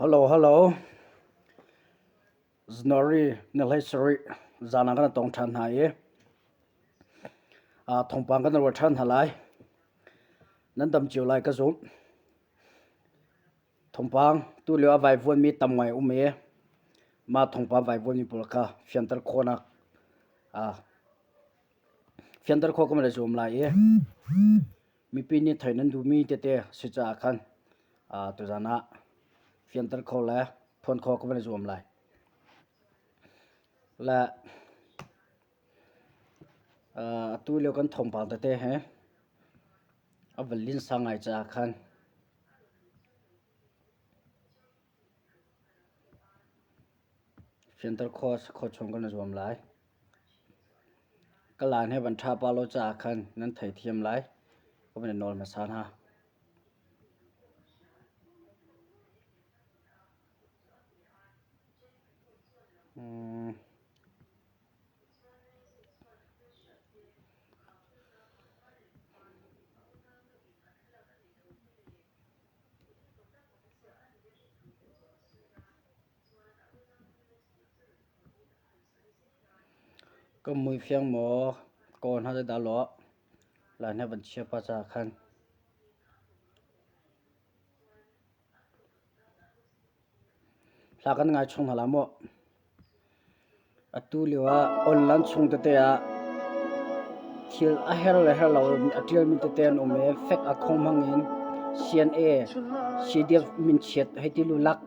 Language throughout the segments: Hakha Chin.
Hello, hello. January ni 17 zan ah kan tong ṭhan hna i thawngpang kan ruat ṭhan hna lai. Nan dam cio lai ka zumh. Thawngpang tulio a vaivuanmi tam ngai a um i mah thawngpang vaivuanmi pawl kha fianter khawhnak fianter khawh kan i zuam lai i mipi nih theih nan duhmi tete si caah khan tuzan ah fianter kho le phuan khawh kan i zuam lai. Le atu lio kan thawngpang tete he a van linsa ngai caah khan fianter khawh a si khawh chung kan i zuam lai. Ka laan he van ṭha pah lo caah khan nan theithiam lai. Ka van i nawl hmasa hna. Mm. Ka mui fiang maw kaw hna zeidah lawh lai hna van chia pa caah khan. Hla kan ngai chung hna la maw? Atu lio ah online chung tete ah thil a her le her lo a ṭialmi tete an um i fek a khong hmang in CNA, CDF minchiat hei ti lulak,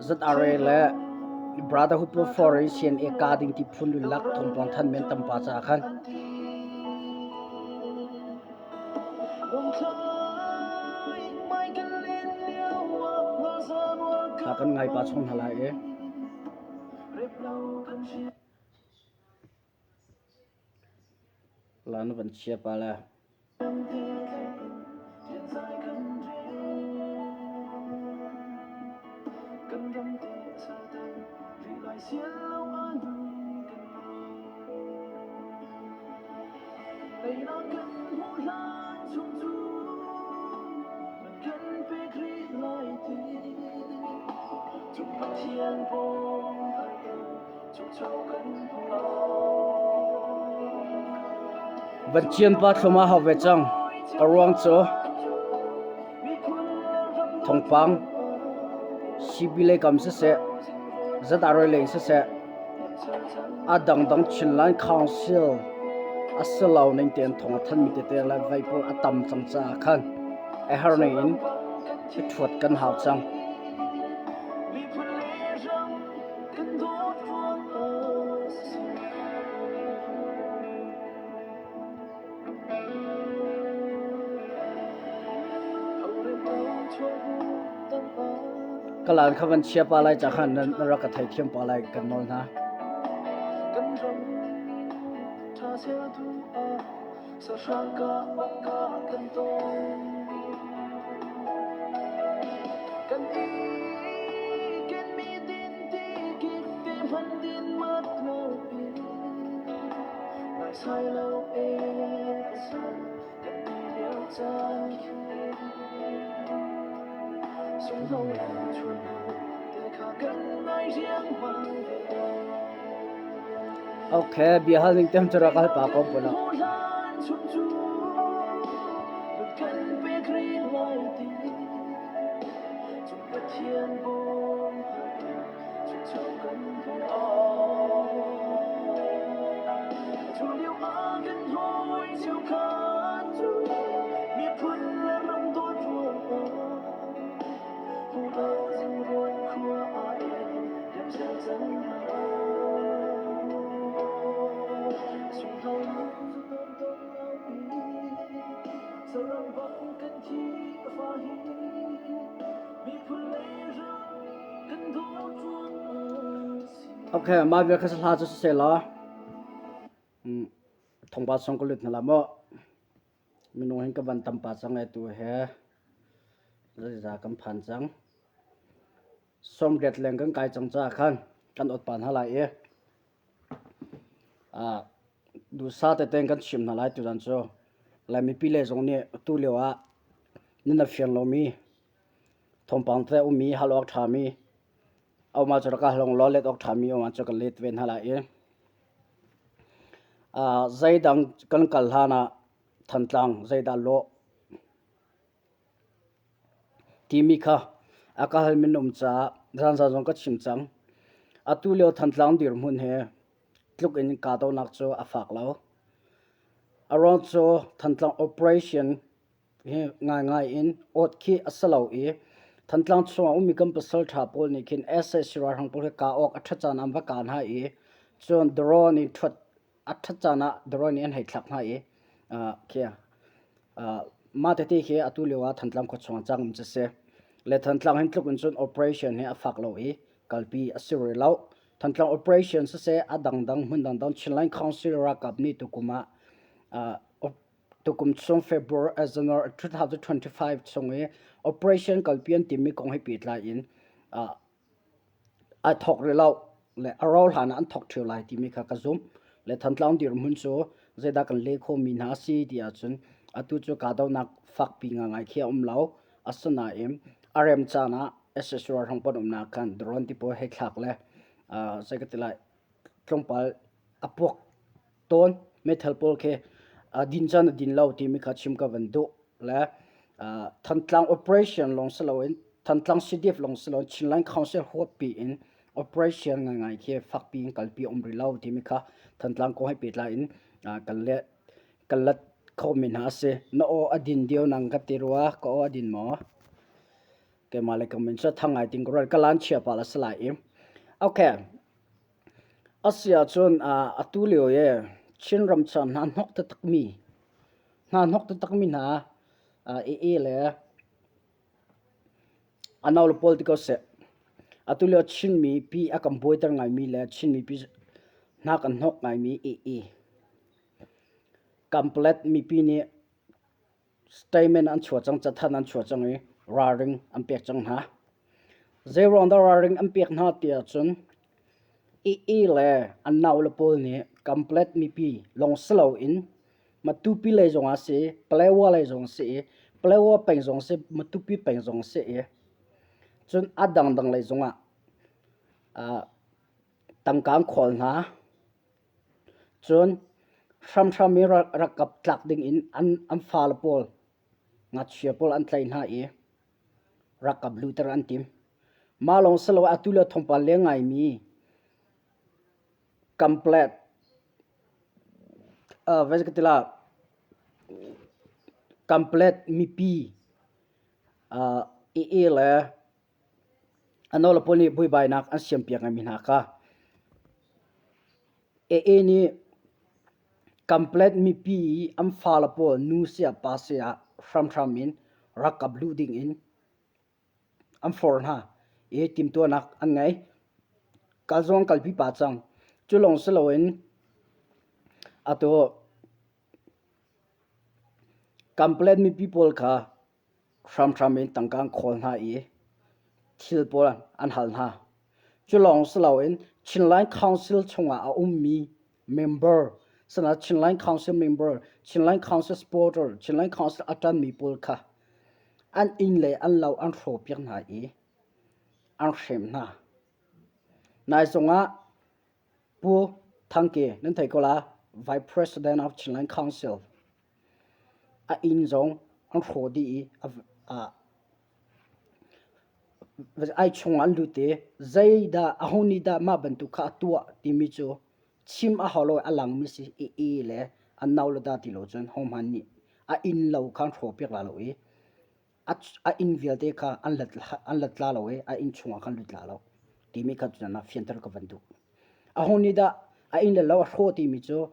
ZRA le Brotherhood pawl for in CNA ka ding ti phun lulak thawngpang than men tampa caah khan. Thla kan ngai pa chung hna lai i. La na van chia pa le. Van cian pa thlum ah hau ve cang. A ruang cu thawngpang CB lei kam siseh, ZRA lei siseh, A dangdang Chinland Council a si lo ning tein thawng a thanmi tete le vei pawl a tam cang caah khan a herh ning in i ṭhuat kan hau cang. Ka laan kha van chia pa lai ca khan nan rak ka theithiam pa lai kan nawl hna. Okay, bia hal ning tem cu rak hal pa ko pula. Okay, mah vial kha hla cu siseh law thongpa song ka lut hna la maw? Minung hin ka van tam pa cang e tu he zeiza kan phan cang. 80 leng kan kai cang caah khan kan ot pa hna lai i duhsah tete in kan chim hna lai tuzan cu. Lai mipi le zong nih tu lio ah nan a fiang lomi. Thawngpang tete a ummi hal awk ṭhami a um ahcun rak ka hal law let awk ṭhami a um ahcun kan let ve hna lai i zeidang kan kal hlan ah Thantlang zeidah lawh timi kha a ka halmi na um caah zaanzaan zong ka chim cang. Atu lio Thantlang dirhmun he tluk in kahdohnak cu a fak lo. A ruang cu Thantlang operation hi ngaingai in awt khi a si lo i Thantlang chungah ummi kan pasalṭha pawl nih khin sac ralhrang pawl hi kah awk a ṭhat caan ah an va kah hna i cun drone in ṭhuat a ṭhat caan ah drone nih an hei thlak hna i khi mah tete khi atu lio ah Thantlang khua chungah cang mi cu si. Le Thantlang hin tluk in cun operation hi a fak lo i kalpi a si rih lo. Thantlang operation siseh a dangdang hmun dangdang Chinland Council ralkap nih tukum ah tukum chung February January 2025 chung i operation kalpi an timi kong he pehtlai in a thawk rih lo le a rauh hlan ah an thawk ṭheo lai timi kha ka zumh. Le Thantlang dirhmun cu zeidah kan leh khawhmi hna a si ti ahcun atu cu kahdohnak fakpi ngaingai khi a um lo. Asinain a rem caan ah sac ralhrang pawl umnak khan drone ti pawl hei thlak le zei ka ti lai tlawmpal a puak tawn. Meithal pawl khi din caan a din lo timi kha chim ka van duh. Le Thantlang operation lawng si loin Thantlang CDF lawng si loin Chinland Council huappi in operation ngaingai khi fakpi in kalpi a um rih lo timi kha Thantlang kong he pehtlai in kan le kan lat khomi hna a si. Na aw a din dio nang ka ti rua, ka aw a din maw? Keimah le ka min cu thang ngai ting ka ruat ka lan chia pah la si lai i. Okay. A si ahcun atu lio i Chinram caan hna hnok taktakmi hna hnok taktakmi hna i le a no le pawl ti ko seh. Atu lio Chin mipi a kan buaiter ngaimi le Chin mipi hna kan hnok ngaimi i Kanpalet mipi nih statement an chuah cang, cathanh an chuah cang i ralring an pek cang hna. Zeiruang dah ralring an pek hna ti ahcun II le an naule pawl nih Kanpalet mipi lawng si loin Matupi lei zong ah si, Palawa lei zong si i, Palawa peng zong si, Matupi peng zong si i, cun a dangdang lei zongah tangka an khawl hna. Cun hramhram i rakap tlak dingin an fale pawl, ngakchia pawl an tlaih hna i rakap luhter an tim. Mah lawng si loin atu le thawngpang leng ngaimi Kanpalet Kanpalet mipi i le A nawl pawl nih buaibainak an siampiak ngaimi hna kha AA nih Kanpalet mipi i an fale pawl nu siah pa siah hramhram in ralkap luh dingin an forh hna i timhtuahnak an ngei. Kal zong an kalpi pah cang. Cu lawng si loin atu Kanpalet mipi pawl kha hramhram in tangka an khawl hna i thil pawl an hal hna. Cu lawng si loin Chinland Council chungah a ummi member sana Chinland Council member, Chinland Council supporter, Chinland Council a ṭanmi pawl kha an inn le an lo an hrawhpiak hna i an hrem hna. Nai zongah Pu Thang Ke nan thei ko la, Vice President of Chinland Council A inn zong an hrawh dih i ai chungah an lut i zeidah aho nih dah mah bantuk kha a tuah timi cu chim a hau lo i a langmi si i i le a no le dah ti lo cun hohmanh nih a inn lo kha an hrawhpiak la lo i a inn vialte kha an lat la lo i a inn chungah khan lut la lo timi kha tutan ah fianter ka van duh. Aho nih dah a inn le lo a hrawh timi cu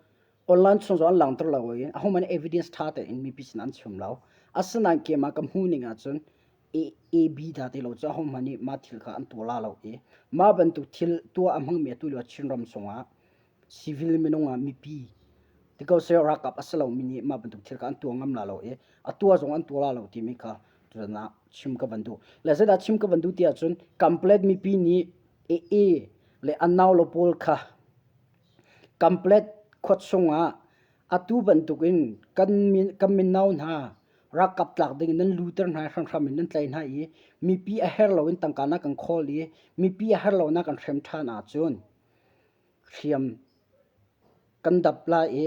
online chung zong an langhter lo i ahohmanh evidence ṭha tein mipi sinah an chim lo. Asinain keimah ka hmuh ning ahcun AB dah ti lo cu ahohmanh nih mah thil kha an tuah la lo i mah bantuk thil tuah a hmangmi atu lio Chinram chungah civil minung ah mipi ti ko seh ralkap a si lomi nih mah bantuk thil kha an tuah ngam la lo i a tuah zong an tuah la lo timi kha tutan ah chim ka van duh. Le zeidah chim ka van duh ti ahcun Kanpalet mipi nih AA le an naulo pawl kha Kanpalet khua chungah atu bantukin kan mino hna. Ralkap tlak ding in nan luter hna i hramhram in nan tlaih hna i mipi a herh loin tangka na kan khawl i mipi a herh lo na kan hrem ṭhan ahcun hriam kan dap lai i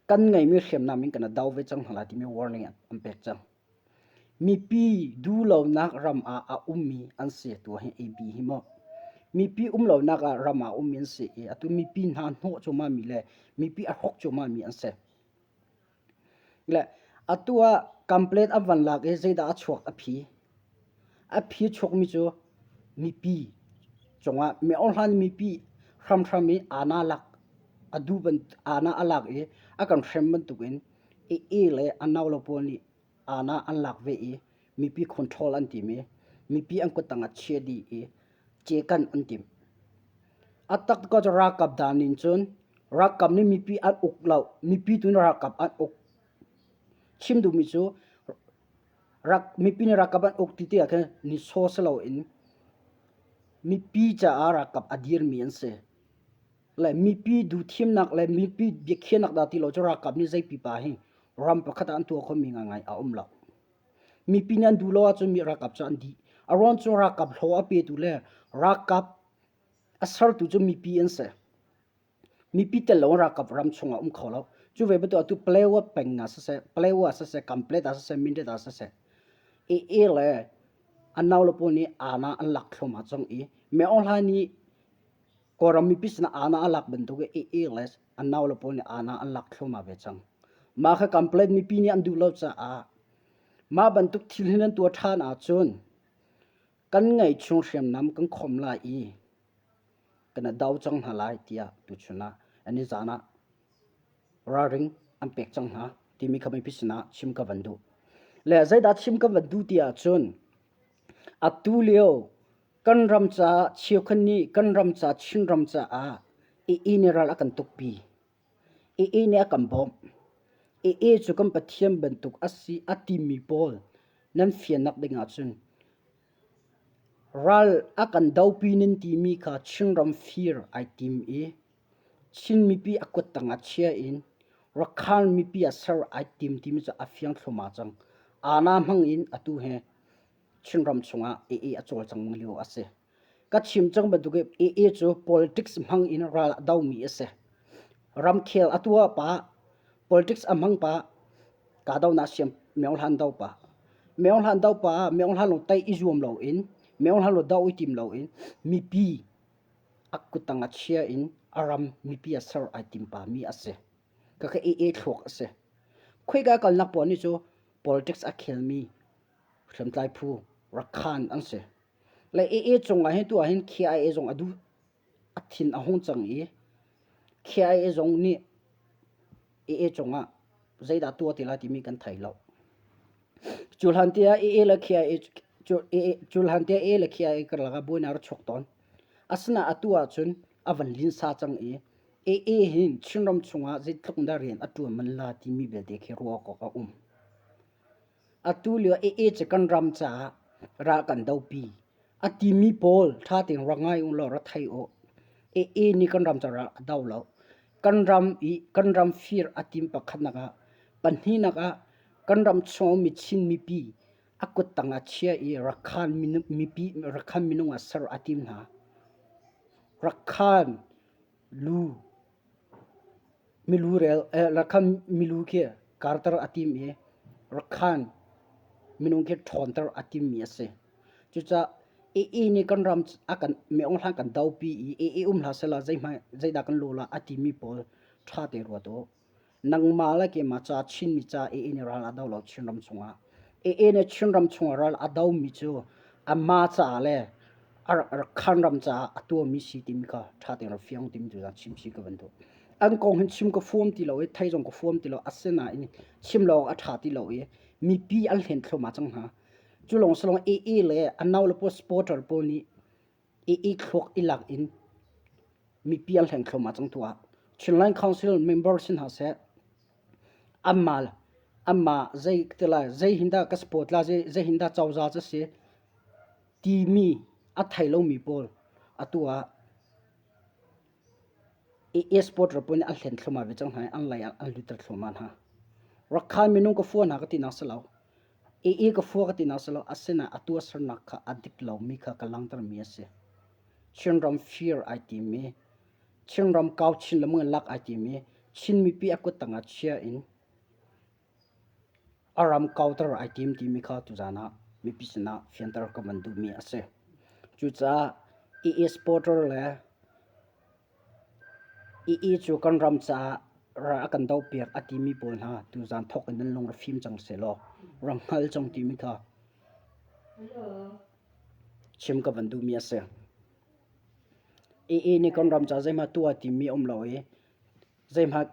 kan ngeimi hriamnam in kan i do ve cang hna lai timi warning an pek cang. Mipi duhlonak ram ah a ummi an si tu hi AB hi maw. Mipi um lonak ah ram ah ummi an si i atu mipi hna hnawh cuahmah mi le mipi a hrawk cuahmah mi an si. Le atu ah complaint an van lak i zeidah a chuak a phi. A phi chuakmi cu mipi cungah mi-ohlan mipi hramhram i aana lak a duh aana a lak i a kan hrem bantukin AA le a naulo pawl nih aana an lak ve i mipi control an tim i mipi an kuttang ah chia dih i cekan an timh. A tak ko cu ralkap dan in cun ralkap nih mipi an uk lo, mipi tu nih ralkap an uk. Chim duhmi cu mipi nih ralkap an uk ti tikah khin nihsawh si loin mipi caah ralkap a dirmi an si. Le mipi duhthimnak le mipi biakhiahnak dah ti lo cu ralkap nih zei pipa hi ram pakhat ah an tuah khomi ngaingai a um lo. Mipi nih an duh lo ahcun mi ralkap cu an dih. A ruang cu ralkap hlawh a petu le ralkap a sertu cu mipi an si. Mipi tel lo in ralkap ram chungah um kho lo. Cu ve bantuk atu Palewa peng ah siseh, Palewa siseh, Kamplet ah siseh, Mindat ah siseh, AA le a nau le pawl nih aana an lak thluahmah cang i Myo Aung Hlaing nih Kawlram mipi sinah aana a lak bantuk in AA le a nau le pawl nih aana an lak thluahmah ve cang. Mah kha Kamplet mipi nih an duh lo caah mah bantuk thil hi nan tuah ṭhan ahcun kan ngeihchung hriamnam kan khawm lai i kan i do cang hna lai tiah tuchun ah an i zan ah ralring an pek cang hna timi kha mipi sinah chim ka van duh. Le zeidah chim ka van duh ti ahcun atu lio kan ram caah cheukhat nih kan ram caah Chinram caah AA nih ral a kan tukpi. AA nih a kan bawmh. AA cu kan Pathian bantuk a si a timi pawl nan fiannak ding ahcun Ral a kan dopi nan timi kha Chinram fir ai tim i Chin mipi a kuttang ah chia in Rakhine mipi ah ser ai tim timi cu a fiang thluahmah cang. Aana hmang in atu hi Chinram chungah AA a cawlcang lio a si. Ka chim cang bantukin AA cu politics hmang in ral a domi a si. Ramkhel a tuah pah, politics a hmang pah, kahdohnak siam Myo Hlan do pah. Myo Hlan do pah ah Myo Hlan lo tei i zuam loin, Myo Hlan lo doh i tim loin mipi a kuttang ah chia in a ram mipi ah ser ai tim pahmi a si. Kaka AA thluak a si. Khoika kalnak pawl nih cu politics a khelmi hriamtlai phu Rakhan an si. Le AA cungah hin tu ah hin KIA zong a duh a thin a hung cang i KIA zong nih AA cungah zeidah tuah ti lai timi kan thei lo. Cu hlan tiah AA le KIA cu cu hlan tiah AA le KIA karlak ah buainak a rak chuak tawn. Asinain atu ahcun a van linsa cang i AA hin Chinram chungah zeitluk in dah rian a ṭuan man la timi belte khi ruah awk a um. Atu lio AA cu kan ram caah ral kan dopi. A timi pawl ṭha tein rak ngai u law rak thei u. AA nih kan ram caah ral a do lo. Kan ram i kan ram fir a tim pakhatnak ah, pahnihnak ah kan ram chung ummi Chin mipi a kuttang ah chia i Rakhan mipi Rakhan minung ah ser a tim hna. Rakhan lu Milu rel Rakhan milu khi karter a tim i Rakhan minung khi ṭhawnter a timmi a si. Cucaah AA nih kan ram a kan Myo Hlang kan dopi i AA um hlah sehla zeihmanh zeidah kan lawh la a timi pawl ṭha te ruat u. Nangmah le keimah ca Chinmi ca AA nih ral a do lo Chinram chungah. AA nih Chinram chungah ral a domi cu amah caah le a Rakhan ram caah a tuahmi si timi kha ṭha tein rak fiang timi tu chim si ka van duh. An kong hin chim ka fuam ti lo i thei zong ka fuam ti lo asinain chim lo a ṭha ti lo i mipi an hlen thluahmah cang hna. Cu lawng si lawng AA le a nau le pawl supporter pawl nih AA thluak i lak in mipi an hleng thluahmah cang tuah. Chinland Council member si hna seh anmah anmah zei ti lai zei hin dah ka support la zei hin dah cozah cu si timi a thei lomi pawl atu ah AA supporter pawl nih an hlen thluahmah ve cang hna i an lei ah an lutter thluahmah hna. Rakhan minung ka fua hna ka tinak si lo. AA ka fua ka tinak si lo. Asinain a tuahsernak kha a dik lomi kha ka langhtermi a si. Chinram fir ai timi, Chinram kau chin le mung lak ai timi, Chin mipi a kut tangah chia in a ram kauter ai tim timi kha tuzan ah mipi sinah fianter ka van duhmi a si. Cucaah AA supporter le AA cu kan ram caah ral a kan dohpiak a timi pawl hna tuzan thawk in nan lung a fim cang sehlaw ram hngal cang timi kha chim ka van duhmi a si. AA nih kan ram caah zeihmah tuah timi a um lo i zeihmah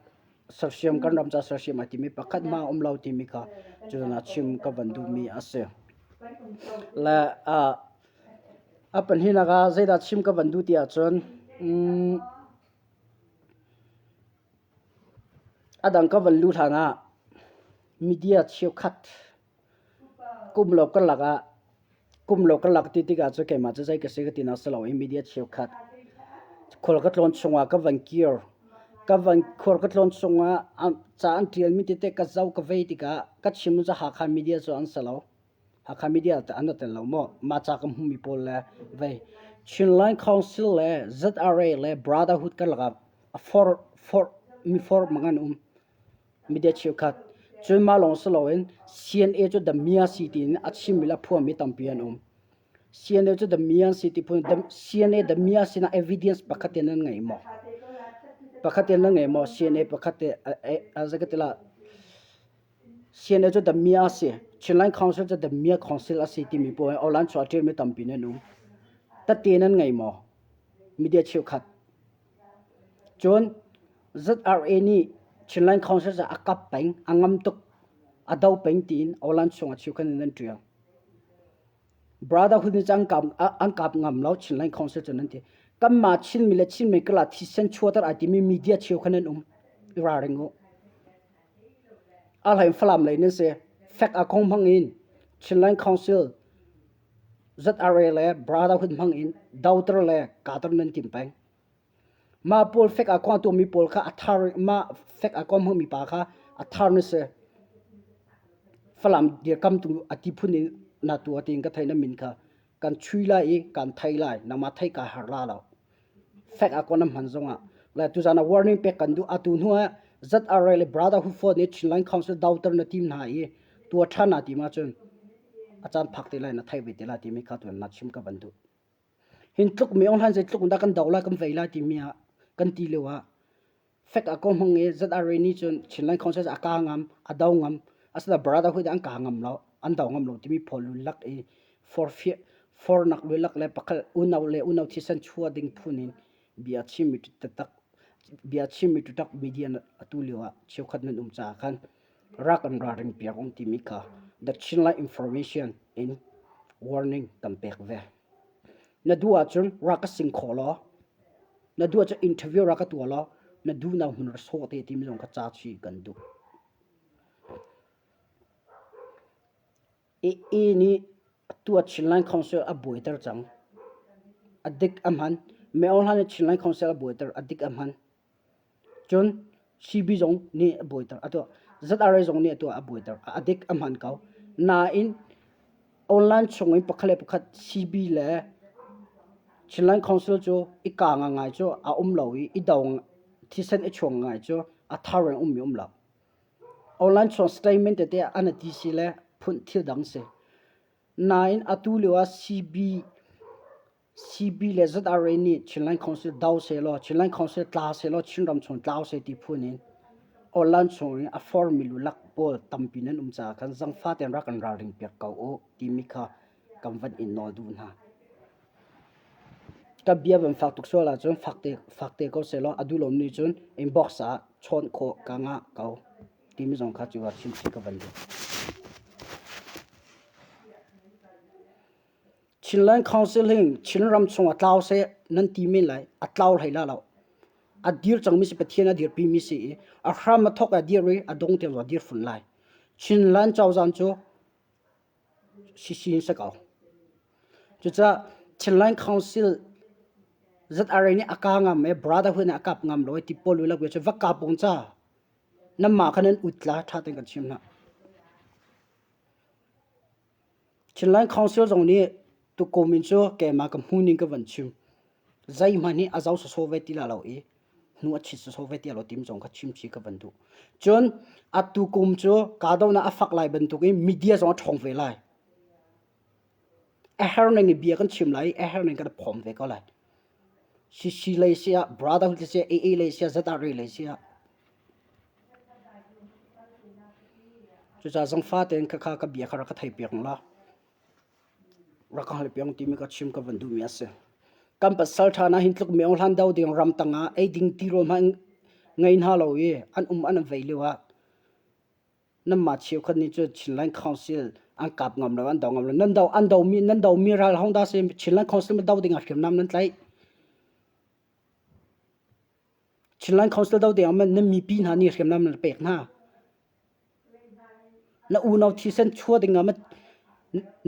sersiam kan ram caah sersiam a timi pakhat hmah a um lo timi kha cun ah chim ka van duhmi a si. Le uh, a pahnihnak ah zeidah chim ka van duh ti ahcun um, a dang ka van luh hlan ah media cheukhat kum lo karlak ah kum lo karlak ti tikah cu keimah cu zei ka si ka ti nak si lo i media cheukhat khual ka tlawn chungah ka van kir ka van khual ka tlawn chungah ca an ṭialmi tete ka zoh ka vei tikah ka chim cu Hakha media cu an si lo Hakha media an tel lo maw mah ca ka hmuhmi pawl le vei Chinland Council le ZRA le Brotherhood karlak ah a for for mi for mang an um Media cheukhat cun mah lawng si loin CNA cu Damia si tiin a chimmi le a phuanmi tampi an um. CNA cu Damia si ti phun CNA Damia sinah evidence pakhat te nan ngei maw? Pakhat te nan ngei maw? CNA pakhat te a ka ti la CNA cu Damia a si. Chinland Council cu Damia Council a si timi pawl online chuah ṭialmi tampi nan um. Tate nan ngei maw? Media cheukhat Cun ZRA nih Chinland Council cu a kap peng, a ngam tuk, a do peng tiin Awalan chungah cheukhat in an ṭial. Brotherhood nih cun an kap ngam lo Chinland Council cu nan ti. Kanmah Chinmi le Chinmi karlak thisen chuahter ai timi media cheukhat nan um. I ralring u. A hlei in Falam lei nan si. Fek a kong hmang in Chinland Council ZRA le Brotherhood hmang in doter le kater nan tim peng. Mah pawl fek aa kong tuahmi pawl kha a thar mah fek aa kong hmangmi pa kha a thar na si. Falam dirkamtu a ti phun in na tuah tiin ka theih na min kha kan chui lai i kan thei lai nangmah thei kai har la lo. Fek aa kong na hman zongah le tuzan ah warning pek kan duh atu hnu ah ZRA le Brotherhood Force nih Chinland Council doter na tim hna i tuah ṭhan na tim ahcun a caan phak te lai na theih ve te lai timi kha tuan na chim ka van duh. Hin tluk mi ong hlan zei tluk dah kan do lai kan vei lai timi ah kan ti lio ah fek a ko hmang i ZRA nih cun Chinland Council a ka ngam a do ngam asina brotherhood an ka ngam lo an do ngam lo timi phawl lu lak i for fornak lu lak le pakhat unau le unau thisen chua ding phun in bia chim mi taktak bia chim mi tutak media atu lio ah cheukhat nan um caah khan rak an ralring piak um timi kha the Chinland information in warning kan pek ve. Na duh ahcun rak ka sing khawh law, na duh ahcun interview rak ka tuah law, na duhnak hmun ra sawh te timi zong kha ca chih kan duh. AA nih atu ah Chinland Council a buaiter cang. A dik a hman. Myo Hla nih Chinland Council a buaiter. A dik a hman. Cun CB zong nih a buaiter a tuah. ZRA zong nih a tuah a buaiter. A dik a hman ko. Nain online chung in pakhat le pakhat CB le Chinland Council cu i kaa ngai cu a um lo i i do thisen i chuang ngai cu a thar in ummi um lo. Online chung statement tete an ti si le phun thil dang si. Nain atu lio ah CB CB le ZRA nih Chinland Council do sehlaw, Chinland Council tla sehlaw, Chinram chung tlau seh ti phun in online chung in a formi lulak pawl tampi nan um caah khan zangfa tein rak kan ralring piak ko u timi kha kan van in nawl duh hna. Ka bia van fak tuk sual ahcun fak te, fak te ko sehlaw a duh lomi nih cun inbox ah chawnh khawh ka ngah ko timi zong kha cu ah chim chih ka van duh. Chinland Council hin Chinram chungah tlau seh nan ti men lai. A tlau hlei la lo. A dir cangmi si Pathian a dirpimi si i a hram a thawk a dir i a dong tiang a dir fun lai. Chinland cozah cu sisi in si ko. Cucaah Chinland Council ZRA nih a ka ngam i Brotherhood nih a kap ngam lo i ti pawl cu va kap ung ca. Nanmah kha nan ut la ṭha tein kan chim hna. Chinland Council zong nih tukum in cu keimah ka hmu ning ka van chim. Zeihmanh hi a zo sawsawh ve ti la lo i hnu a chit sawsawh ve ti lo tim zong kha chim chih ka van duh. Cun atu kum cu kahdohnak a fak lai bantukin media zong a ṭhawng ve lai. A her ning in bia kan chim lai i a her ning kan phawm ve ko lai. CC lei si ah, Brotherhood lei si ah, AA lei si ah, ZRA lei si ah. Cucaah zangfa tein khakha ka bia kha rak ka thei piak la. Rak ka hal piak timi ka chim ka van duhmi a si. Kan pasal ṭha na hin tluk meong hlan do ding ram tangah ei ding tirawl hmanh ngei hna lo i an um an vei lio ah nanmah cheukhat nih cun Chinland Council an kap ngam lo an do ngam lo nan do an do mi nan do mi ral hong dah si Chinland Council ma do ding ah hriamnam nan tlaih Chinland Council do ding ah nan mipi hna nih hriamnam nan pek hna na unau thisen chua ding ah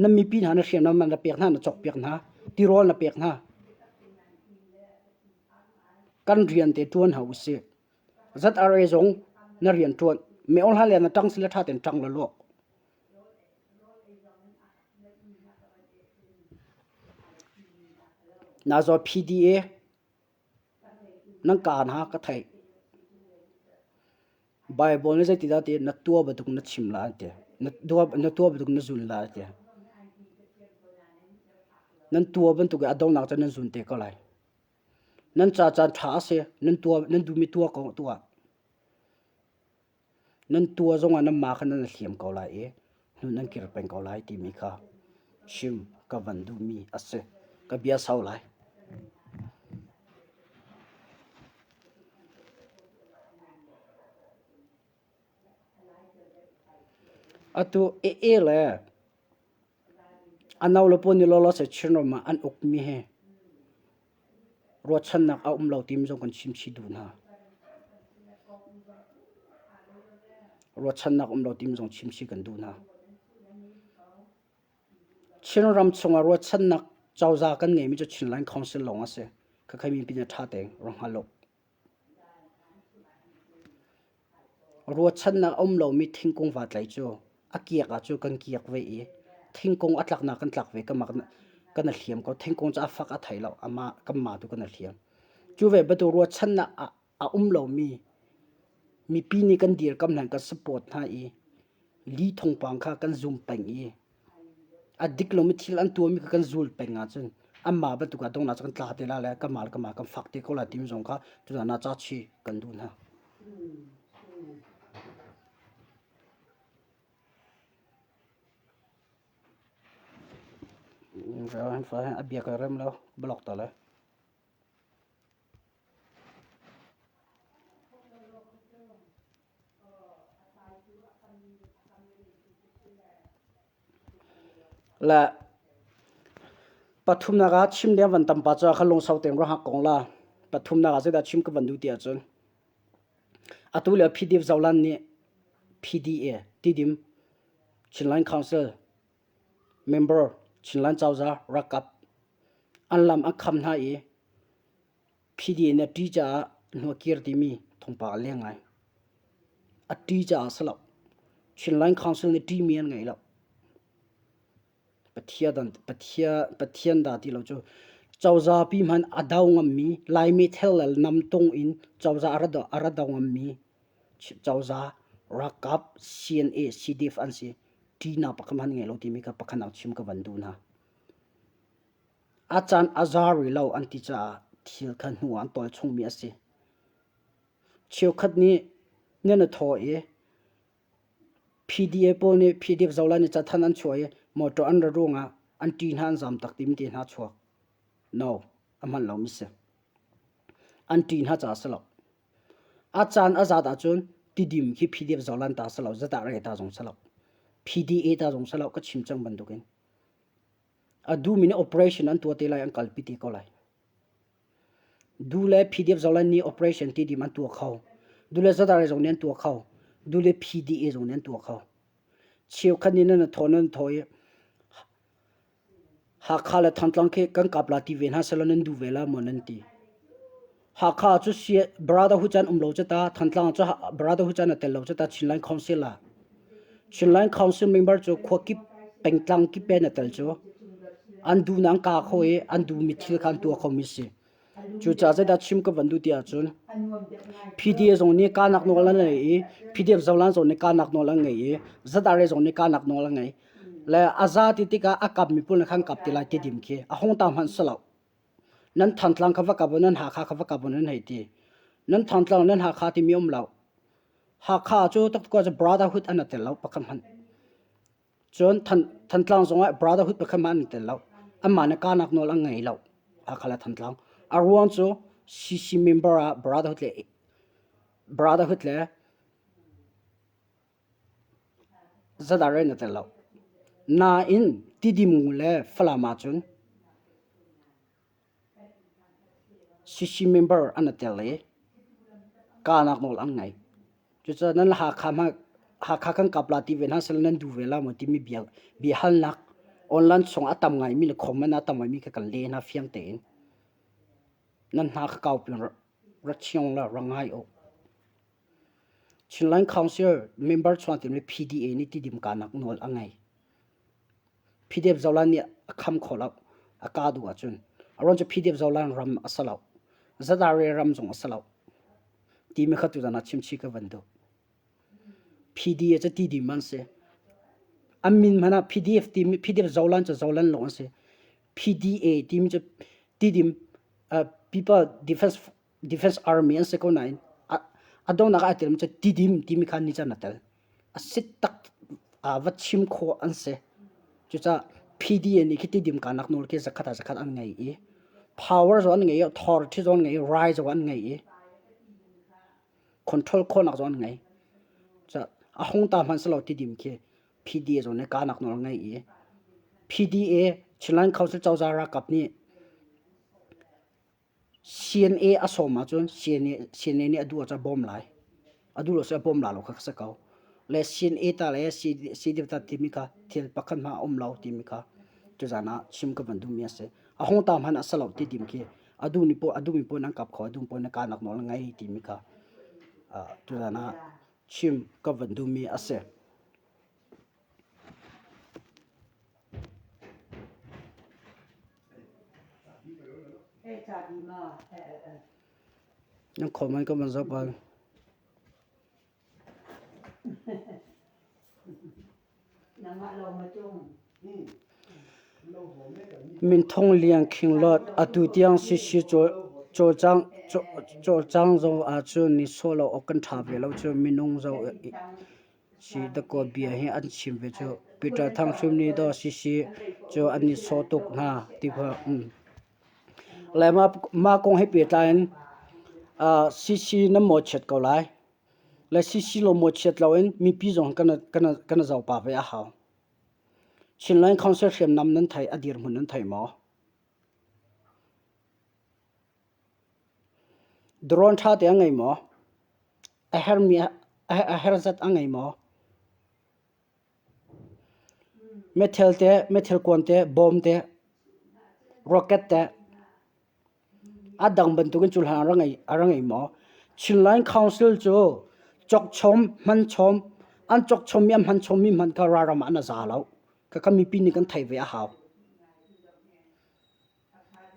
na mipi hna na hriamnam na pek hna na cawk piak hna tirawl na pek hna kan rian te tuan ha usih ZRA zong na rianṭuan. Meol hla le na ṭang sile ṭha tein ṭang law. Na zaw PDA nan kaan ha ka theih. Bible nih zeitidah ti na tua bantuk na chim la ti. Na tua bantuk na zun la ti. Nan tua bantuk i a donak cu nan zun te ko lai. Nan ca caan ṭha a si. Nan tuah nan duhmi tuah ko tuah. Nan tuah zongah nanmah kha nan i hliam ko lai i hnu nan kir peng ko lai timi kha chim ka van duhmi a si. Ka bia sau lai. Atu AA le A no le pawl nih lawlaw seh Chinram ah an ukmi hi ruahchannak a um lo timi zong kan chim chih duh hna. Ruahchannak um lo timi zong chim chih kan duh hna. Chinram chungah ruahchannak cozah kan ngeimi cu Chinland Council lawng a si. Khakha mipi nih ṭha tein rak hngal u. Ruahchannak a um lomi thingkung vaa tlai cu a kiak ah cu kan kiak ve i thingkung a tlaknak kan tlak ve kan i hliam ko. Thingkung cu a fak a thei lo, amah kanmah tu kan i hliam. Cu ve bantuk ruahchannak a um lomi mipi nih kan dirkamh hna kan support hna i li thawngpang kha kan zum peng i A dik lomi thil an tuahmi kha kan zul peng ahcun anmah bantuk ah donghnak cu kan tla te lai le kanmah le kanmah kan fak te ko lai timi zong kha tuzaan ah ca chih kan duh hna. A bia ka rem lo, block ta le. Le pathumnak ah chim ding van tam pa cu kha lungsau tein ruah hak kong la. Pathumnak ah zeidah chim ka van duh ti ahcun atu lio PDF Zoland nih PDA Tidim Chinland Council member Chinland cozah ralkap an lam an kham hna i PDA nih a ṭih caah hnu a kir timi thawngpang a leng ngai. A ṭih caah a si lo. Chinland Council nih ṭihmi an ngei lo. Pathian dah ti lo cu cozah pi hmanh a do ngammi Laimi thel le namtung in cozah a ra do ngammi cozah ralkap CNA CDF an si. Ṭihnak pakhat hmanh an ngei lo timi kha pakhat nak chim ka van duh hna. A caan a za rih lo an ti caah thil kha hnu ah an tawl chungmi a si. Cheukhat nih nan i thaw i PDA pawl nih PDF zohlan nih cathanh an chuah i motor an ra ruangah an ṭih hna an zam tak timi te hna chuak. No, a hman lomi si. An ṭih hna caah a si lo. A caan a zat ahcun tidim khi PDF zohlan ta si lo, zadah re ta zong si lo. PDA ta zong si lo, ka chim cang bantukin. A duhmi nih operation an tuah te lai, an kalpi te ko lai. Du le PDF zong nih operation ti dim an tuah kho. Du le ZRA zong nih an tuah kho. Du le PDA zong nih an tuah kho. Cheukhat nih nan thaw nan thaw i Hakha le Thantlang khi kan kap la ti ve hna selaw nan duh ve la maw nan ti. Hakha cu Brotherhood caan um lo cu ta, Thantlang cu Brotherhood caan a tel lo cu ta Chinland Council ah. Chinland Council member cu khua kip pengtlang kip in a tel cu. An duh na an ka kho i an duhmi thil kha an tuah khomi si. Cucaah zeidah chim ka van duh ti ahcun PDA zong nih kahnak nawl an ngei i PDF Zoland zong nih kahnak nawl an ngei i ZRA zong nih kahnak nawl an ngei. Le a za ti tikah a kapmi pawl nih khan kap ti lai ti dim khi a hung ta hmanh si lo. Nan Thantlang kha va kap u, nan Hakha kha va kap u nan hei ti. Nan Thantlang nan Hakha timi um lo. Hakha cu taktuk cu brotherhood an tel lo pakhat hmanh. Cun Thantlang zongah brotherhood pakhat hmanh an tel lo. Anmah nih kahnak nawl an ngei lo. Hakha le Thantlang. A ruang cu CC member ah brotherhood le brotherhood le Zadar in a tel lo. Nain Tidim le Falam ahcun CC member an i tel i kahnak nawl an ngei. Cucaah nan Hakha hmanh Hakha kan kap la ti ve hna seh nan duh ve la maw timi bia biahalnak online chung a tam ngaimi le comment a tam ngaimi kha kan leh hna fiang tein. Nan hna kha kau pin ra chiong la ra ngai u. Chinland Council member chuan timi PDA nih Tidim kahnak nawl a ngei. PDF Zoland nih a kham kho lo. A kah duh ahcun. A ruang cu PDF Zoland ram a si lo. ZRA ram zong a si lo. Timi kha tuzan ah chimchih ka van duh. PDA cu Tidim an si. An min hmanh ah PDF timi PDF Zoland cu Zoland lawng an si. PDA timi cu Tidim uh, People Defense Defense Army an si ko nain a donghnak ah ai telmi cu Tidim timi kha ni can a tel. A sit tak va chim khawh an si. Cucaah PDA nih khi Tidim kahnak nawl khi zakhat ah zakhat an ngei i power zong an ngei i authority zong an ngei i right zong an ngei i control khawhnak zong an ngei. Cucaah a hung ta hmanh si lo Tidim khi PDA zong nih kahnak nawl an ngei i PDA Chinland Council cozah ralkap nih CNA a sawm ahcun CNA nih a duh ahcun a bawm lai. A duh lo si a bawm la lo kha si ko. Le CNA ta le CDF ta timi kha thil pakhat hmanh a um lo timi kha tuzaan ah chim ka van duhmi a si. A hung ta hmanh a si lo ti dim khi a duh ni poh a duhmi poh nan kap kho a duh poh na kahnak nawl ngei timi kha tuzaan ah chim ka van duhmi a si. Nan comment ka van zoh bal. Minthung Lian Khing Lot atu tiang CC cawlcang cawlcang zo ahcun ni sawh lo awk kan ṭha ve lo cu minung zo Si dakaw bia hi an chim ve cu. Peter Thang hrim nih daw sisi cu an i sawh tuk hna ti kha um. Le mah, mah kong he pehtlai in uh, CC na mawchiat ko lai. Le CC lo mawchiat loin mipi zong kan kan kan zoh pa ve a hau. Chinland Council hriamnam nan thei a dirhmun nan thei maw? Drone ṭha te a ngei maw? A hermi a her zat a ngei maw? Meithal te, meithal kuan te, bawm te, rocket te, a dang bantukin cu hlan a ra ngei, a ra ngei maw? Chinland Council cu cawkchom, hmanchom, an cawkchommi an hmanchommi hmanh kha ralram ah an a za lo. Khakha mipi nih kan theih ve a hau.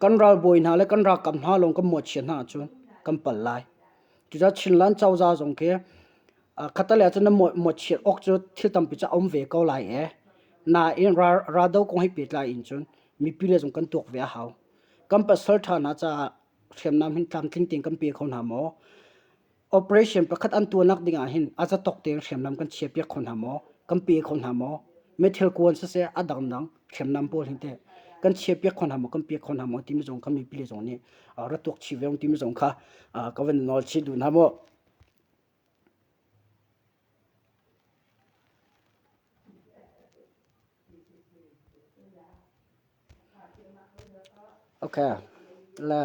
Kan ralbawi hna le kan ralkap hna lawng kan mawhchiat hna ahcun kan pal lai. Cucaah Chinland cozah zong khi khatalei ahcun na mawhchiat awk cu thil tampi cu a um ve ko lai ee. Nain raldo kong he pehtlai in cun mipi le zong kan tuak ve a hau. Kan pasal ṭha hna caah hriamnam hin tlamtling tein kan pe kho hna maw? Operation pakhat an tuahnak ding ah hin a zatawk tein hriamnam kan chiahpiak kho hna maw? Kan pe kho hna maw? Meithal kuan siseh a dangdang hriamnam pawl hin teh kan chiahpiak kho hna maw? Kan pek kho hna maw? timi zong kha mipi le zong nih ra tuak chih ve timi zong kha ka van nawl chih duh hna mu. Okay. Le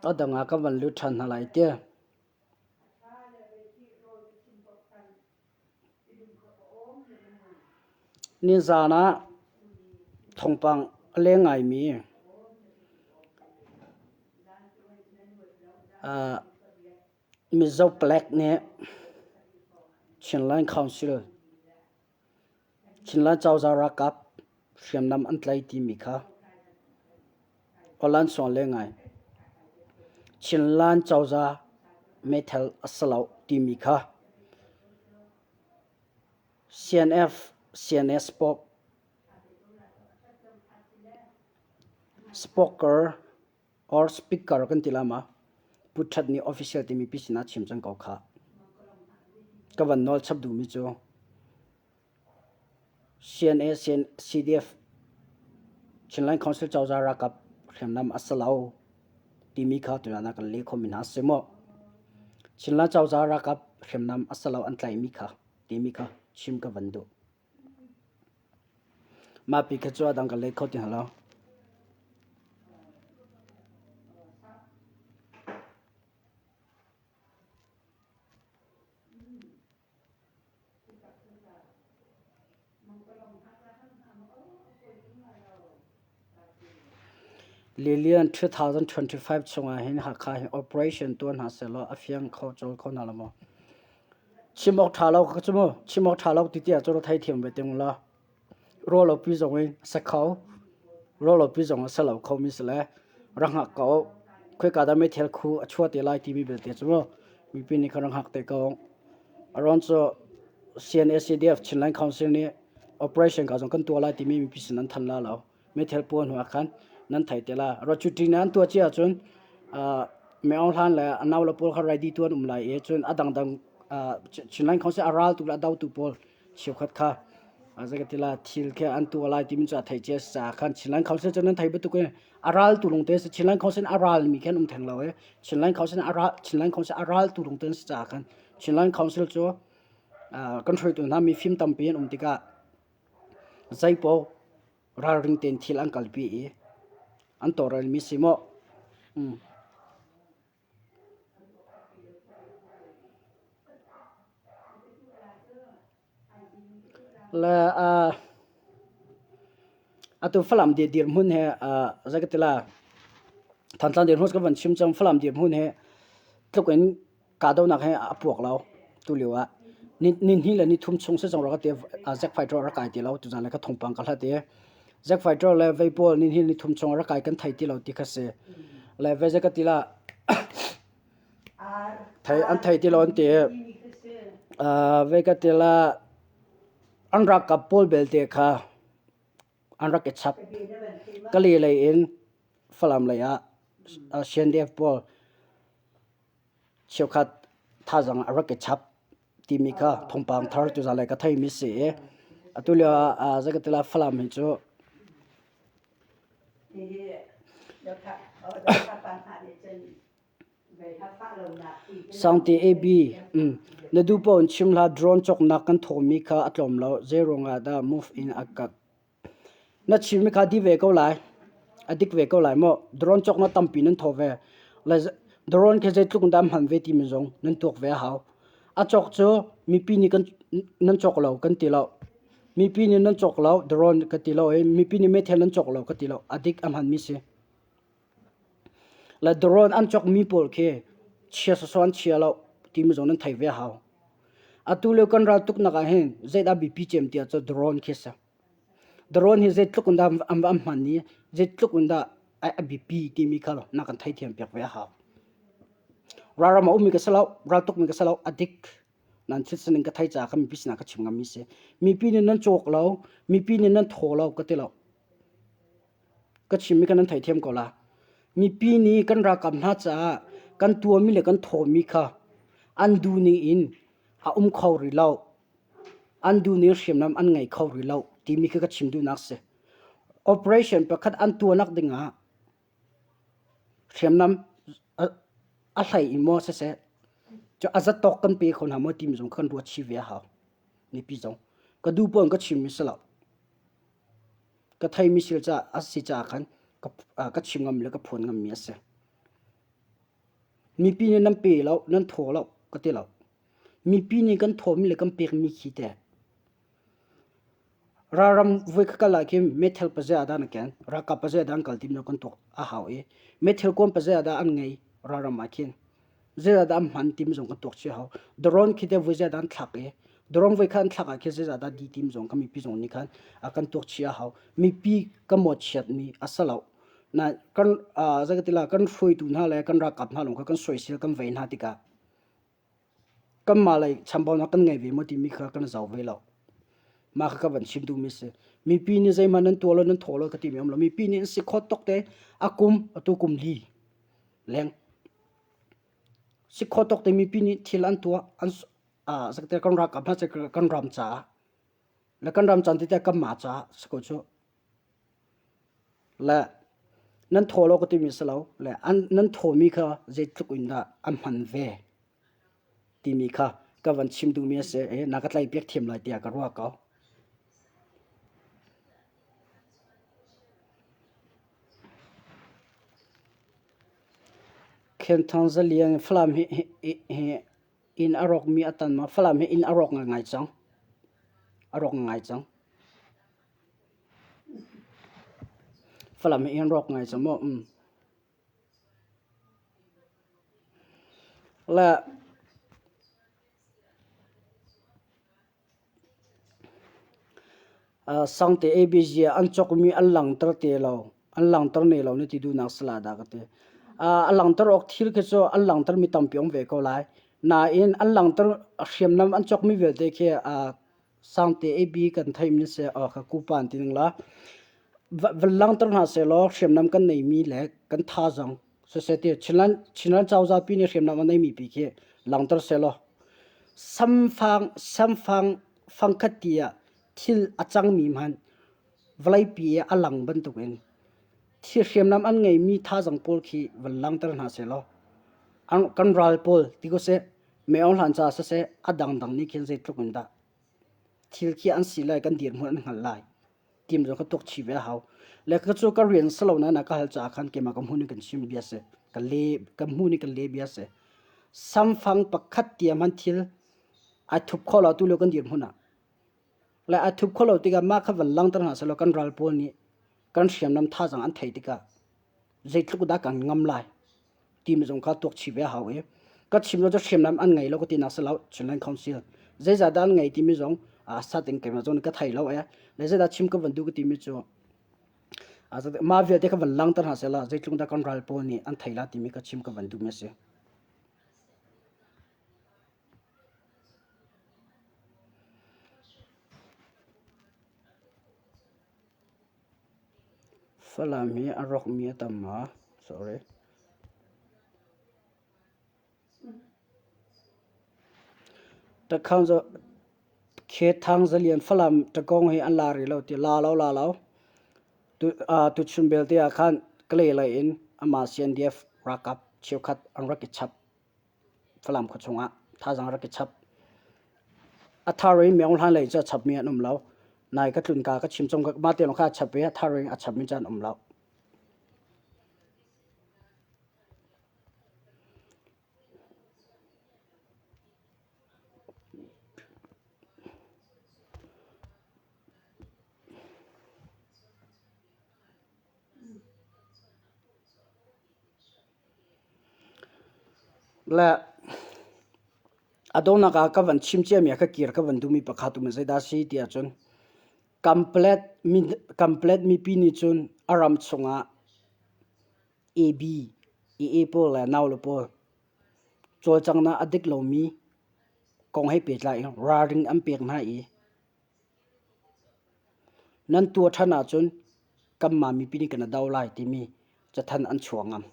A dang ah ka van lut ṭhan hna lai ti. Nizaan ah thawngpang a leng ngaimi. Mizo palek nih Chinland Council, Chinland cozah ralkap hriamnam an tlaih timi kha aw-lan suang le ngai. Chinland cozah meithal a si lo timi kha CNF, CNS spoker or speaker kan ti la ma Pu That nih official timi pi sinah chim cang ko kha. Ka van nawl chap duhmi cu CNA, CDF, Chinland Council cozah ralkap hriamnam a si lo timi kha tutan ah kan leh khomi hna si maw? Chinland cozah ralkap hriamnam a si lo an tlaihmi kha timi kha chim ka van duh. Mah pi kha cu a dang ka let kho ti hna lo. Lilian 2025 chungah hin Hakha hi operation tuah hna sehlaw a fiang kho cawl kho hna lo maw? Chim awk ṭha lo ka cu mu. Chim awk ṭha lo ti tiah cun theithiam ve ting law. Ruahlopi zong in a si kho. Ruahlopi zong a si lo khomi si le rak hngak ko. Khoika dah meithal khu a chuah te lai timi belte cu mu mipi nih khan rak hngak te ko. A ruang cu CNA CDF Chinland Council nih operation ka zong kan tuah lai timi mipi sin an thanh la lo. Meithal puah hnu ah khan nan thei te la. Ro cu ṭin an tuah cia ahcun Min Aung Hlaing le a nau le pawl kha ready tu an um lai i cun a dangdang Chinland Council a raltu le a dotu pawl cheukhat kha zei ka ti la thil khi an tuah lai timi cu a thei cia caah khan Chinland Council cu nan thei bantuk in a raltu lungte si Chinland Council a ralmi khi an um theng lo i Chinland Council a ral Chinland Council a raltu lungte an si caah khan Chinland Council cu kan hruaitu hna mifim tampi an um tikah zeipaoh ralring tein thil an kalpi i an tawlrelmi si maw? Le atu Falam dirhmun he zei ka ti la Thantlang dirhmun ka van chim cang Falam dirhmun he tluk in kahdohnak he a puak lo tulio ah ni hnih le ni thum chung si cang rua ka ti Zack Fighter a rak kai ti lo tuzan le ka thawngpang ka hlat i Zack Fighter le vei pawl ni hnih ni thum chung a rak kai kan thei ti lo ti kha si le vei zei ka ti la thei an thei ti lo an ti vei ka ti la an ralkap pawl belte kha an rak i chap Kali lei in Falam lei ah CNDF pawl cheukhat thazaang a rak i chap timi kha thawngpang thar tuzaan lei ka theimi si i atu lio ah zei ka ti lai Falam hi cu Sangte AB na duh paoh in chim hlah drone cawknak kan thawmi kha a tlawm lo zeiruang ah dah move in a ka Na chimmi kha di ve ko lai. A dik ve ko lai maw? Drone cawknak tampi nan thaw ve. Le drone khi zeitluk in dah hman ve timi zong nan tuak ve a hau. A cawk cu mipi nih kan nan cawk lo kan ti lo. Mipi nih nan cawk lo drone ka ti lo i mipi nih meithal nan cawk lo ka ti lo. A dik a hmanmi si. Le drone an cawkmi pawl khi chia sawsawh an chia lo timi zong nan thei ve a hau. Atu lio kan ral tuknak ah hin zeidah biapi cem tiah cu drone khi a si. Drone hi zeitluk in dah an va hman i zeitluk in dah a biapi timi kha na kan theithiam piak ve a hau. Ralram a ummi ka si lo, raltukmi ka si lo, a dik. Nan thil sining ka thei caah kha mipi sinah ka chim ngammi si. Mipi nih nan cawk lo, mipi nih nan thaw lo ka ti lo. Ka chimmi kha nan theithiam ko la. Mipi nih kan ralkap hna caah kan tuahmi le kan thawmi kha an duhning in a um kho rih lo. An duhning hriamnam an ngei kho rih lo timi khi ka chim duhnak si. Operation pakhat an tuahnak dingah hriamnam a hlei in maw siseh, cu a zatawk kan pe kho hna maw timi zong kan ruat chih ve a hau. Mipi zong. Ka duh paoh in ka chimmi si lo. Ka theimi sil caah a si caah khan ka chim ngam le ka phuan ngammi a si. Mipi nih nan pe lo, nan thaw lo ka ti lo. Mipi nih kan thawmi le kan pekmi khi teh ralram voi kha kal ah khin meithal pazei ah dah na ken, ralkap pazei ah dah an kal timi kan tuak a hau i meithal kuan pazei ah dah an ngei ralram ah khin. Zeizah dah an hman timi zong kan tuak chih a hau. Drone khi teh voi zeidah an thlak i drone voi kha an thlak ah khin zeizah dah di timi zong kan mipi zong nih khan a kan tuak chih a hau. Mipi kan mawhchiatmi a si lo. Na kan zei ka ti la kan hruaitu hna le kan ralkap hna lawng kha kan soisel kan vei hna tikah kanmah lei chambaunak kan ngei ve maw timi kha kan zoh ve lo. Mah kha ka van chim duhmi si. Mipi nih zeihmanh nan tuah lo nan thaw lo ka timi um lo. Mipi nih an si khawt tuk te a kum atu kum li leng si khawt tuk te mipi nih thil an tuah an sakte kan ralkap hna cu kan ram caah le kan ram caan tete kanmah caah si ko cu. Le nan thaw lo ka timi si lo. Le an nan thawmi kha zeitluk in dah an hman ve timi kha ka van chim duhmi a si i na ka tlaihpiak thiam lai tiah ka ruah ko. Khenthang Zalian Falam hi, hi, hi inn a rawkmi a tan ma Falam hi inn a rawk ngai cang. A rawk ngai cang. Falam hi inn rawk ngai cang maw? Um. Le Sangte ABC an cawkmi an langhter te lo. An langhter ne lo na ti duhnak si la dah ka ti. A langhter awk thil khi cu an langhter mi tampi um ve ko lai. Nain an langhter hriamnam an cawkmi vialte khi Sangte AB kan theimi si kha kupa an ti ning la. Van langhter hna sehlaw hriamnam kan neimi le kan thazaang siseh ti Chinland Chinland cozah pi nih hriamnam a neimi pi khi langhter sehlaw samfang samfang fangkhat ti ah thil a cangmi hmanh vawleipi i a lang bantukin thil hriamnam an ngeimi thazaang pawl khi van langhter hna sehlaw kan ral pawl ti ko seh Meo hlan caah siseh a dangdang nih khin zeitluk in dah thil khi an si lai kan dirhmun an hngalh lai tim zong ka tuak chih ve a hau. Le ka cu ka rian si lo nain a ka hal caah khan keimah ka hmun in kan chim bia si. Ka le ka hmun in kan le bia si. Samfang pakhat tiang hmanh thil ai thup kho lo tu lio kan dirhmun ah. Le ai thup kho lo tikah mah kha van langhter hna sehlaw kan ral pawl nih kan hriamnam thazaang an theih tikah zeitluk dah kan ngam lai timi zong kha tuak chih ve a hau i ka chim lo cu hriamnam an ngei lo ka tinak si lo Chinland Council zeizah dah an ngei timi zong sat in keimah zong nih ka thei lo e le zeidah chim ka van duh ka timi cu mah vialte ka van langhter hna sehla zeitluk dah kan ral pawl nih an thei la timi ka chim ka van duhmi a si. Falam hi a rawkmi a tam ma? Sorry. Takhang Khethang Zalian Falam Takong hi an la rih lo ti la lo la lo. Tu tuchun belte ah khan Kalay lei in amah CNDF ralkap cheukhat an rak i chap. Falam khua chungah thazaang rak i chap. A thar in Myeong Hlan lei cu a chapmi an um lo. Nai ka tlun ka ka chim chung mah te lawng kha a chap i a thar in a chapmi cu an um lo. Le a donghnak ah ka van chim ciami ah ka kir ka van duhmi pakhat um zeidah a si ti ahcun Kamplet Kamplet mipi nih cun a ram chungah AB, AA pawl le naule pawl cawlcanghnak a dik lomi kong he pehtlai in ralring an pek hna i Nan tuah ṭhan ahcun kanmah mipi nih kan i do lai timi cathanh an chuah ngam.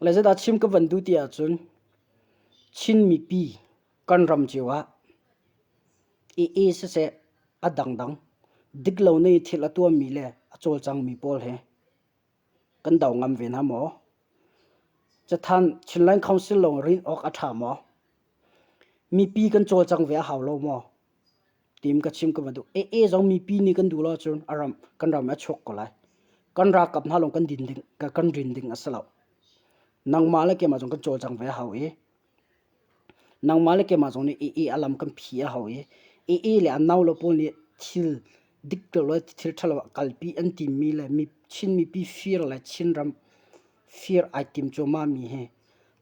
Le zeidah chim ka van duh ti ahcun Chin mipi kan ram cio ah AA siseh a dangdang diklo nei thil a tuahmi le a cawlcangmi pawl he kan do ngam ve hna maw? Cathanh Chinland Council lawng rin awk a ṭha maw? Mipi kan cawlcang ve a hau lo maw? Tim ka chim ka va duh. AA zong mipi nih kan duh lo ahcun a ram kan ram a chuak ko lai. Kan ralkap hna lawng kan din ding kan rin ding a si lo. Nangmah le keimah zong kan cawlcang ve a hau i nangmah le keimah zong nih AA a lam kan phi a hau i AA le a nau lo pawl nih thil dik lo le thil ṭhalo ah kalpi an timmi le mi Chin mipi fir le Chinram fir ai tim cuahmah mi hi.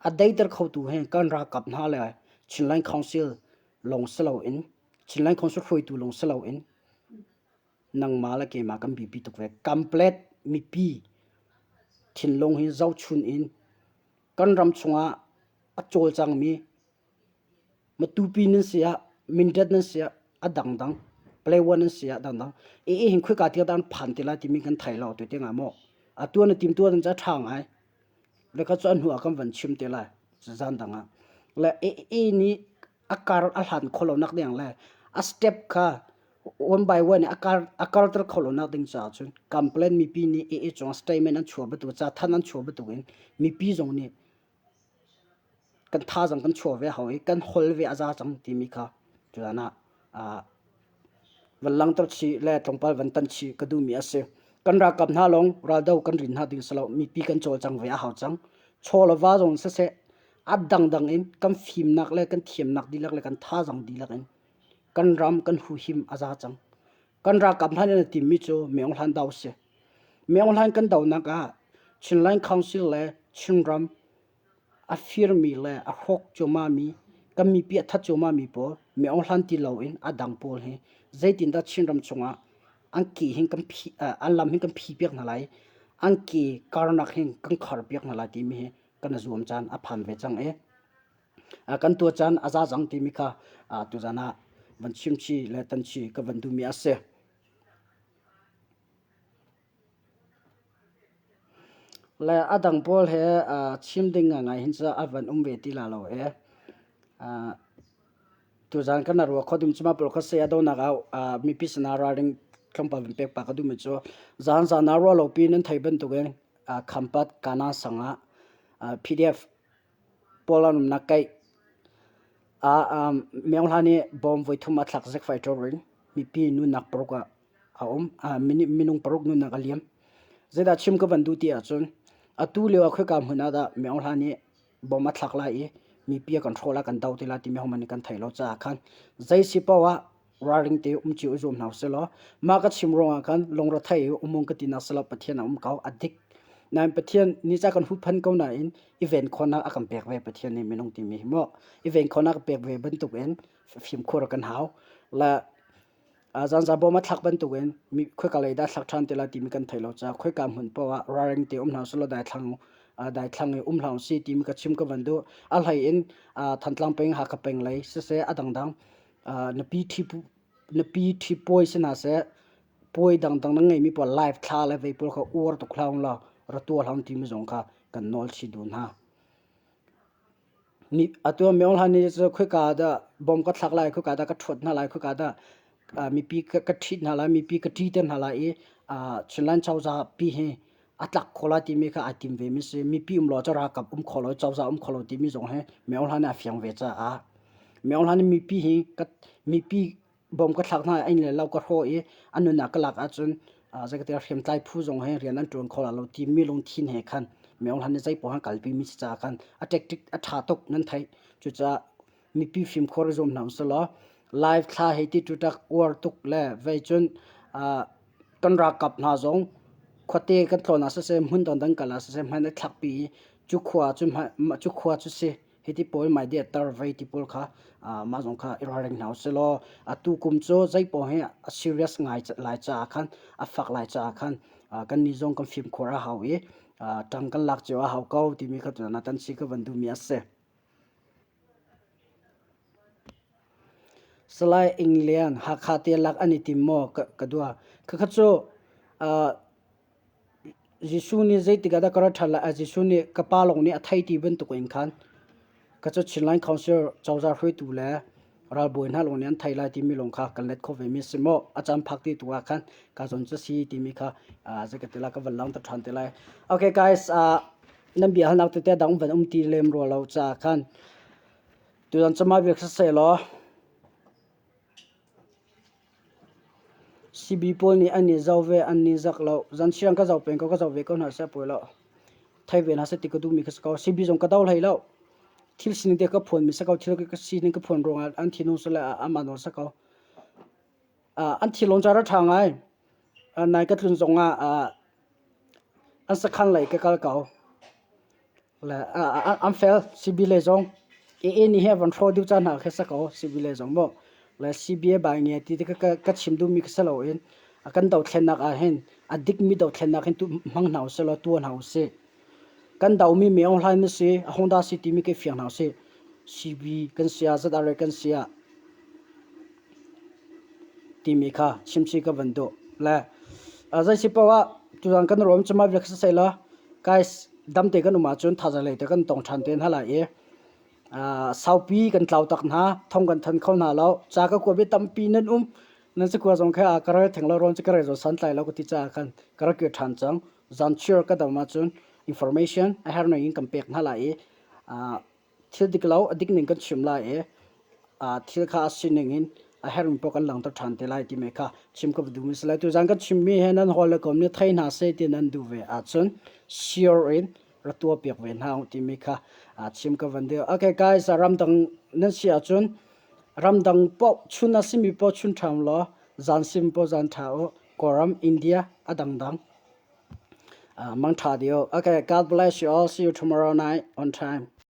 A deiter khotu hi kan ralkap hna le Chinland Council lawng si loin Chinland Council hruaitu lawng si loin nangmah le keimah kan biapi tuk ve. Complete mipi thinlung hi zohchun in kan ram chungah a cawlcangmi Matupi nan si ah, Mindat nan si ah a dangdang, Palawan nan si ah dangdang. Ee hin khoika tiang dah an phan te lai timi kan thei lo tu tiangah maw. Atu na timtu an ca ṭha ngai. Le kha cu a hnu ah kan van chim te lai zan dang ah. Le ee nih a kar a hlan kho lo nak ding le a step kha one by one a kar a karter kho lo nak ding caah cun complaint mipi nih ee cung statement an chuah bantuk ca than an chuah bantuk in mipi zong nih kan thazaang kan chuah ve hau i kan hol ve a za cang timi kha tutan ah van langhter chih le tlawmpal van tan chih ka duhmi a si. Kan ralkap hna lawng raldo kan rin hna ding si lo mipi kan cawlcang ve a hau cang. Chaw le va zong siseh a dangdang in kan fimnak le kan thiamnak dihlak le kan thazaang dihlak in kan ram kan huhim a za cang. Kan ralkap hna nih an timmi cu Myo Hlan do a si. Myo Hlan kan donak ah Chinland Council le Chinram a firmi le a hrawk cuahmahmi kan mipi a that cuahmahmi pawl Myo Hlan ti loin a dang pawl hi zeitindah Chinram chungah an ke hin kan phi an lam hin kan phi piak hna lai an ke karnak hin kan khar piak hna lai timi hi kan i zuam caan a phan ve cang i Kan tuah caan a za cang timi kha tuzan ah van chimchih le tanchih ka van duhmi a si. Le a dang pawl he chim ding ngai hin cu a van um ve ti la lo e. Tuzan kan ruah kho ding cu mah pawl kha saya donak ah mipi sinah ralring tlawmpal van pek pah ka duhmi cu zan zan ah ruah lo pi nan thei bantukin Khampat Kana sang ah PDF Pawl an umnak kaih ah Myo Hla nih bawm voithum a thlak zik fighter in mipi nunnak paruk ah a um. Minung paruk nunnak a liam. Zeidah chim ka van duh ti ahcun atu lio ah khoika hmun ah dah Myo Hla nih bom a thlak lai i mipi a kan hrawh lai kan doh ti lai timi hohmanh nih kan thei lo caah khan zei si paoh ah ralring te um cio i zuam hna usih law mah ka chim ruangah khan lungrethei i umung ka tinak si lo Pathian a um ko a dik nain Pathian nih ca kan huhphen ko nain i ven khawhnak a kan pek ve Pathian nih minung timi hi mu i ven khawhnak a pek ve bantuk in fimkhur kan hau le zanza bawm a thlak bantuk in mi khoika lei dah thlak ṭhan te lai timi kan thei lo caah khoika hmun paoh ah ralring te um hna usih law daithlang daithlang i um hlah usih timi ka chim ka van duh a hlei in Thantlang peng Hakha peng lei siseh a dangdang Na pi ṭhi puai si hna seh, puai dangdang na ngeihmi pawl live thla le vei pawl kha uar tuk hlah uh law ra tuah hlah timi zong kha kan nawl chih duh hna. Atu ah Myo Hlan nih cu khoika dah bom ka thlak lai, khoika dah ka ṭhuat hna lai, khoika dah mipi ka ṭhit hna lai, mipi ka ṭiter hna lai i Chinland cozah pi hi a tlak kho lai timi kha ai tim ve mi si. Mipi um lo cu ralkap um kho lo, cozah um kho lo timi zong hi Myo Hlan nih a fiang ve caah Myo Hlan nih mipi hi ka mipi bom ka thlak hna i inn le lo ka hrawh i an nunnak ka lak ahcun zeikatiah hriamtlai phu zong hi rian an ṭuan kho lai lo timi lungthin he khan Myo Hlan nih zei paoh an kalpi mi si caah khan a tactic a ṭha tuk nan theih. Cucaah mipi fimkhur i zuam hna usih law live thla hei ti ṭuṭak uar tuk le vei cun kan ralkap hna zong khuate kan tlawn ah siseh hmun dangdang kal ah siseh hman a thlakpi i cu khua cu cu khua cu si hiti pawl mai deh tar vei ti pawl kha mah zong kha i ralring hna usih law atu kum cu zei paoh hi a serious ngai lai caah khan a fak lai caah khan kan nih zong kan fimkhur a hau i ṭang kan lak cio a hau ko timi kha tutan ah tan si ka van duhmi a si. Salai Ing Lian, Hakha te lak an i tim maw ka dua. Khakha cu Jesuh nih zeitik ah dah ka ra ṭhan lai? Jesuh nih ka pa lawng nih a thei ti bantuk in khan ka cu Chinland Council cozah hruaitu le ralbawi hna lawng nih an thei lai timi lawng kha kan let kho ve mi si maw? A caan phak ti tu ah khan ka zawn cu si timi kha zei ka ti lai ka van lang ta ṭhan te lai. Okay guys, nan bia halnak tete dang van um ti lem rua lo caah khan tutan cama vial kha seh law CB pawl nih an i zoh ve an ni zak lo zan siang ka zoh peng ko ka zoh ve ko hna seh poi lo thei ve hna seh ti ka duhmi kha si ko CB zong ka do hlei lo thil sining te ka phuan mi si ko thil ka sining ka phuan ruangah an thinung sule amah nawl si ko an thilon ca ra ṭha ngai nai ka tlun zongah an sakhan lei ka kal ko. Le an fel CB le zong AA nih hi a van hrawh dih caan hna khi si ko CB le zong mu. Le CBA bai nge ti ka chim duhmi khi si loin a kan dothlennak ah hin a dikmi dothlennak hin tu hmang hna usih law tuah hna usih. Kan domi mi Aung Hlaing na si, a Honda si timi kai fiang hna usih. CB kan si ah ZRA kan si ah timi kha chimchih ka van duh. Le zei si paoh ah tuzan kan rawm cuma biak si la guys damte kan um ahcun thazaang lei te kan tong ṭhan te hna lai i saupi kan tlau tak hna thong kan than kho hna lo ca ka kua bia tampi nan um nan si kua zong khe a ka rel theng lo rawn cu ka rel zo san tlai lo ka ti caah khan ka rak kir ṭhan cang zan chir ka dam ahcun information a herh ning in kan pek hna lai i thil dik lo a dik ning kan chim lai i thil kha a sining in a herhmi paoh kan langhter ṭhan te lai timi kha chim ka va duhmi si lai. Tuzaan kan chimmi he nan hawi le kom nih thei hna seh ti nan duh ve ahcun share in ra tuahpiak ve hna u timi kha chim ka van duh. Okay guys, ramdang nan si ahcun ramdang paoh chun a simi paoh chun ṭham law zan simi paoh zan ṭha u. Kawlram, India, a dangdang. Mangṭha dih u. Okay, God bless you all. See you tomorrow night on time.